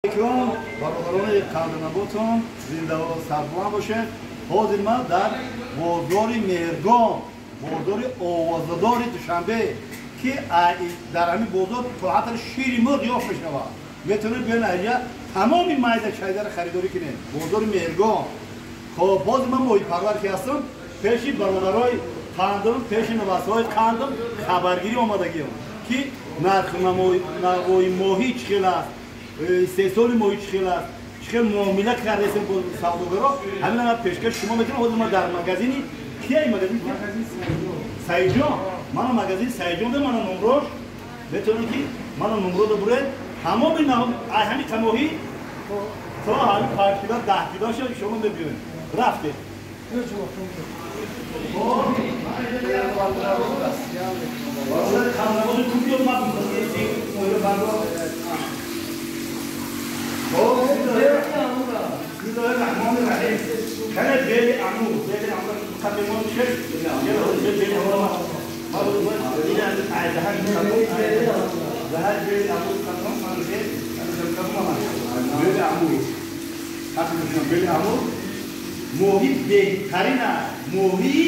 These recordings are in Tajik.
Алейкум, бародарони қанднаботон, зиндаву сарбаланд бошед. Ҳозир ман дар бозори Меҳргон, бозори овозадори Душанбе, ки дар ҳамин бозор то ҳатто шири мурғ ёфт мешавад. Метавонед биёед инҷа, тамоми майда чайдаро харидорӣ кунед. Бозори Меҳргон. Хоб, боз ман моҳипарвар ки ҳастам, пеши бародарои қандам, пеши навасҳои қандам хабаргирӣ омадагиам, ки нархи навои моҳӣ чӣ хел аст, истеҳсоли моҳӣ чӣ хел аст, чӣ хел муомила кардастем бо савдогаро. Ҳамина ман пешкаш шумо метавонам. Ҳозир ман дар магазини кияи магазин Саидҷон, мана магазини Саидҷон, де мана номрош, метавонед ки мана номро буред. Тамоми ҳами тамоҳӣ то ҳами 5 кило, 10 килоша шумо мебиёед. Рафтед. Бародари қанднабози ту биёд, ман. بسم الله الرحمن الرحيم. كان بيلي امور، بيلي امور قدمون شيء يلا بيلي امور ما هو بيلي عايزها ده بيلي امور قدمون ما بيلي بيلي امور قدمون بيلي امور. моҳӣ беҳтарин аст. Моҳӣ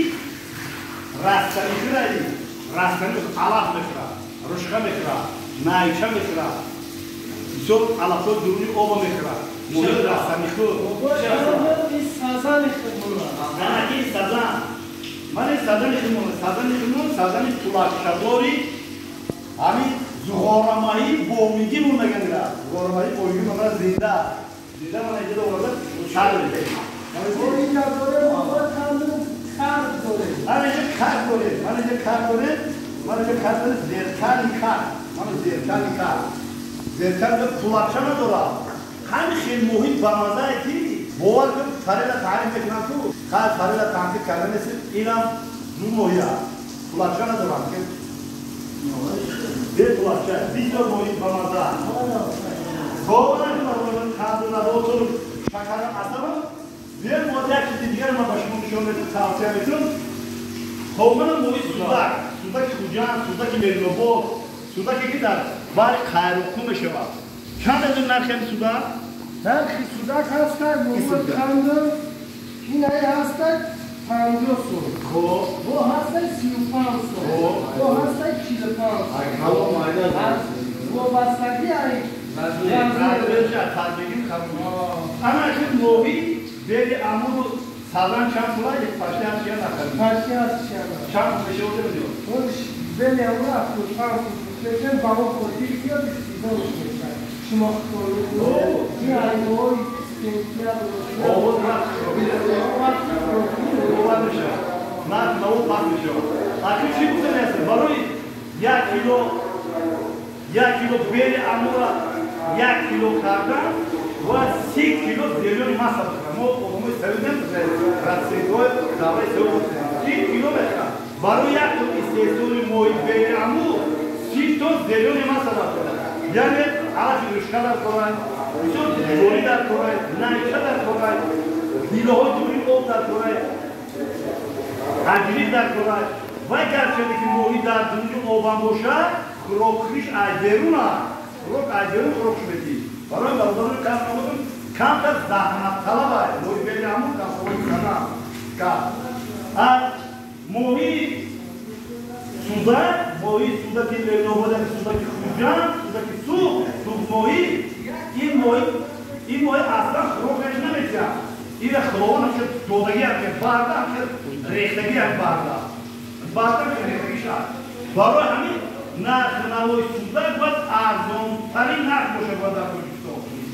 растани хӯраи, растани алаф мехӯрад, рушқа мехӯрад, найча мехӯрад, бисёр алафҳои дуруни оба мехӯрад. Моҳи растанихӯр. Сазан, мани сазани химон, сазани химон, сазани пулакшадори, ҳамин зуғорамаҳӣ бомигӣ мегӯянд. Зуғорамаҳӣ бомигӣ мана зинда зинда мана инҷа оварда шар медиҳем. Мана инҷа кар дорем, мана инҷа кар дорем, мана инҷа кар дорем, зеркани кар, мана зеркани кар, зеркани пулакша надорад. Ҳамин хел моҳи бамазае ки бовар кун, фарела таъриф мекунам ку, хай фарела танқид карда нестем, инам ду моҳи аст, пулакша надорам ки бе пулакша, бисёр моҳи бамаза. Қанду наботу шакара асалам. Биёед, мо як чизи дигар ма ба шумо нишон медиҳам, тавсия метиҳам. Хоб, мана моҳи судак, судаки Хуҷанд, судаки Меҳринобод, судаке ки дар баҳри Қайроққум мешавад. Чанд аз нархи ҳами судак? Нархи судак ҳастак, бобои қандам, инаи ҳастак 50 сом. Хоб. Бо ҳастак 35 сом. Бо ҳастак 45 сом. Вобастагӣ ай. Ана ки моҳи бели амуру сазан чанд пула? Пашти ҳаст чия нахарид? Пашти ҳаст чия. Чанд мешавад? Бели амур 75 сом фурӯхтем, ба мо хотири киё бистидонш мешавад. Шумо ин айнои сентябр. Нарх наво паст мешавад. Акин чӣ гуфтани ҳастем? Барои 1 кило, 1 кило бели амура 1 кило кардан бояд 30 кило зелёный масса бихӯрад. Мо одамои савидем, расидҳои давраи севум 30 кило мехӯрад. Барои 1 тон истеҳсоли моҳи бели амур 30 тон зелёный масса даркор, яъне алафи рушка дар корай, бисёр ҷорӣ дар корай, найча дар корай, дилоҳои дури об дар корай, ҳаҷрӣ дар корай. Вай гарчанде ки моҳӣ дар дуруни обам бошад, хӯрокхӯриш аз берун аст, хӯрок аз берун хӯрокш медиҳӣ. Барои бародарони кам камтар заҳматталаб ай моҳи бели амур камсолои сазан. Моҳи судак, моҳи судаки Ленобод, судаки Хуҷанд, судаки Суғд, суғдмоҳӣ, ин моҳи аслан хӯрокаш наметиҳад. Ина худованд ҳамша додагӣ ҳам, барда ҳамша рехтагӣ ҳам, барда барда ҳамша рехтагӣ шад. Барои ҳамин нархи навои судак бояд арзонтарин нарх бошад бояд дар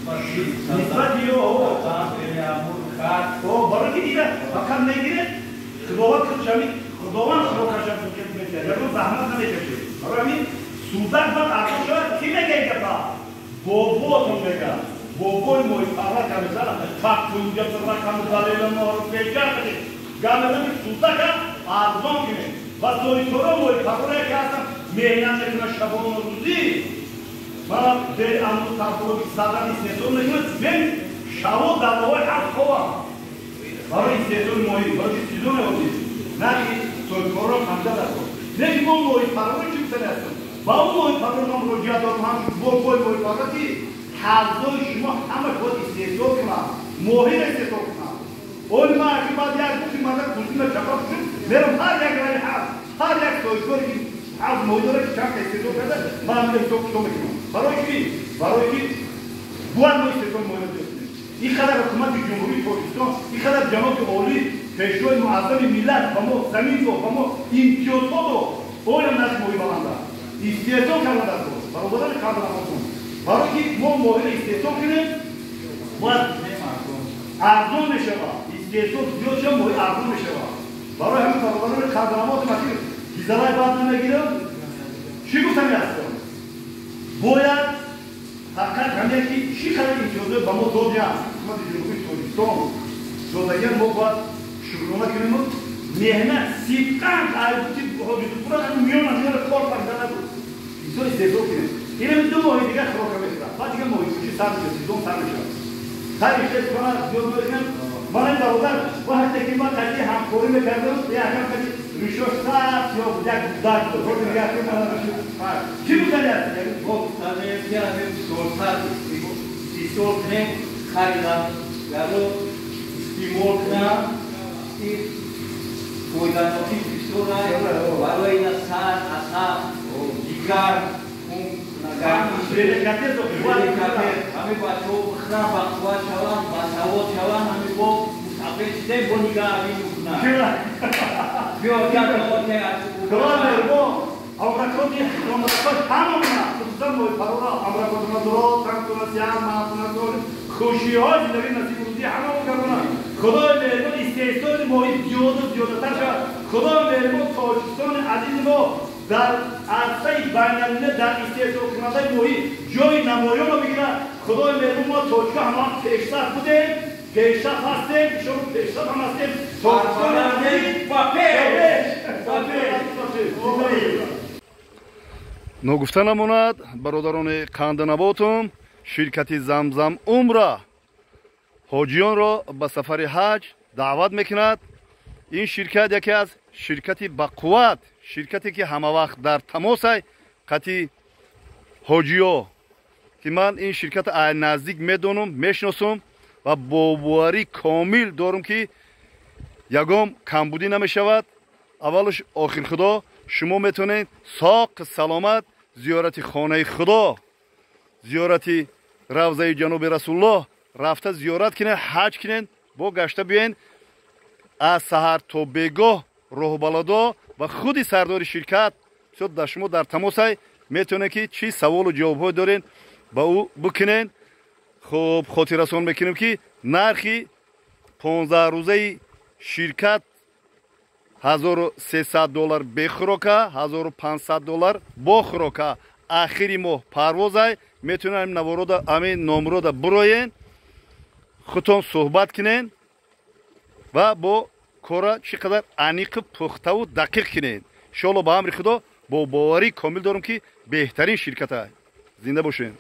Тоҷикистон нисбати ё. Барои ки ина фақат мегиред, худованд худшами, худованд хӯрокаша метиҳад, ягон заҳмат намекашед. Барои ҳамин судак бояд арзон шавад. Ки мега ин гапа? Бобоатон мега, бобои моҳипарвар камесара фақунҷа рақаму далела моро беҷар кунед, гап мезанем, судака арзон кунед. Ва соҳибкоро, моҳипарваре ки ҳастан, меҳнат мекунад шабону рӯзӣ, мана бели амру тарфои садан истеҳсол мекунад, бен шаво дар ловаи ҳафт ховам барои истеҳсоли моҳӣ, барои сезони ҳозир нархи соҳибкорро камтар даркор. Лекин мо моҳипарвари чӣ гуфтани ҳастем? Ба он моҳипарвар ман муроҷиат дорам, ҳамчун бобои моҳипарвар, ки ҳавзои шумо ҳамаш бояд истеҳсол кунад, моҳиро истеҳсол кунад. Оли ман аки баъд як гуфти мана кузина чапа шуд, мерам ҳар як раи ҳавз, ҳар як соҳибкоре ки ҳавз моҳӣ дорад, ки чанд истеҳсол карда, ман ҳамин ҳисоб китоб мекунам. Барои чӣ? Барои ки бояд мо истеҳсоли моҳиро зиёд кунем. Ин қадар ҳукумати Ҷумҳурии Тоҷикистон, ин қадар ҷаноби олӣ, пешвои муаззами миллат ба мо замин дод, ба мо имтиёзҳо дод. Оям нархи моҳӣ баланд аст. Истеҳсол кардан дар кор. Бародарони қадрдонатон, барои ки мо моҳиро истеҳсол кунем, бояд арзон мешавад. Истеҳсол зиёд шавад, моҳӣ арзон мешавад. Барои ҳамин бародарони қадрдонатон, ки гизалай баъд намегирам, чӣ гуфтани ҳастам? Бояд фақат ҳамин ки чӣ қадар имтиёзҳо ба мо додианд, ҳукумати Ҷумҳурии Тоҷикистон додагиан, мо бояд шукрона кунем. Меҳнат сидқан айбути ҳоҷидпура миёна миёна кор фарда набуд. Инсон истеҳсол кунем. Инами 2 моҳи дигар хӯрока мехӯрад, баъд дигар моҳикушӣ сар мешавад, сезон сар мешавад. Хайр, хел зиёд мекунем. Ман ин бародар вақте ки ман қати ҳамкорӣ мекардам, якам қати ришош сар сиёҳ буд, як дар буд. Чӣ гуфтани ҳастед? Гуфтанем ки ҳамин бисёртар истеҳсол кунем, харидам, яро истеъмол кунам, ин фоиданокӣ бисёр барои ина сар, асаб, ҷигар, ҳамин бачаҳо бихӯранд, бақувват шаванд, басавод шаванд, ҳамин бо мустақил шудем, бо нигаҳ ҳамин мекунанд. Амракоти амракот ҳамамона, хусусан моҳипарора, амракотона дуро, тантона сиҳат, маҳатона солим, хушиҳои зиндагӣ насиб рӯзӣ ҳамамон кардона. Худои меҳрибон истеҳсоли моҳӣ зиёду зиёдатар шавад. Худои меҳрибон Тоҷикистони азизи мо дар арсаи байналмилал дар истеҳсолкунандаи моҳӣ ҷои намоёнро бигирад. Худои меҳрибон мо тоҷикҳо ҳамавақт пешсаф будем, пешсаф ҳастем, иншоалло пешсаф ҳам ҳастем. Тоҷикистони азиз ба пеш! Ба пеш! Ногуфта намонад, бародарони қанданаботум, ширкати Замзам Умра ҳоҷиёнро ба сафари ҳаҷ даъват мекунад. Ин ширкат яке аз ширкати бақувват, ширкате ки ҳамавақт дар тамосай қати ҳоҷиё, ки ман ин ширкатро наздик медонам, мешиносам ва бо боварӣ комил дорам, ки ягон камбудӣ намешавад. Аввалаш охир худо шумо метавонед соқ саломат зиёрати хонаи худо, зиёрати равзаи ҷаноби Расулуллоҳ рафта зиёрат кунед, ҳаҷ кунед, бо гашта биёед. Аз саҳар то бегоҳ роҳбаладо ва худи сардори ширкат бисёр дар шумо дар тамосай, метавонед ки чӣ саволу ҷавобҳое доред ба ӯ бикунед. Хуб, хотиррасон мекунем, ки нархи 15 рӯзаи ширкат 1300 доллар бехӯрока, 1500 доллар бо хӯрока. Ахири моҳ парвозай, метавонед ҳамин наворода, ҳамин номрода бироен, худтон суҳбат кунед ва бо кора чӣ қадар аниқу пухтаву дақиқ кунед. Иншоалло ба амри худо бо боварӣ комил дорам, ки беҳтарин ширката. Зинда бошед.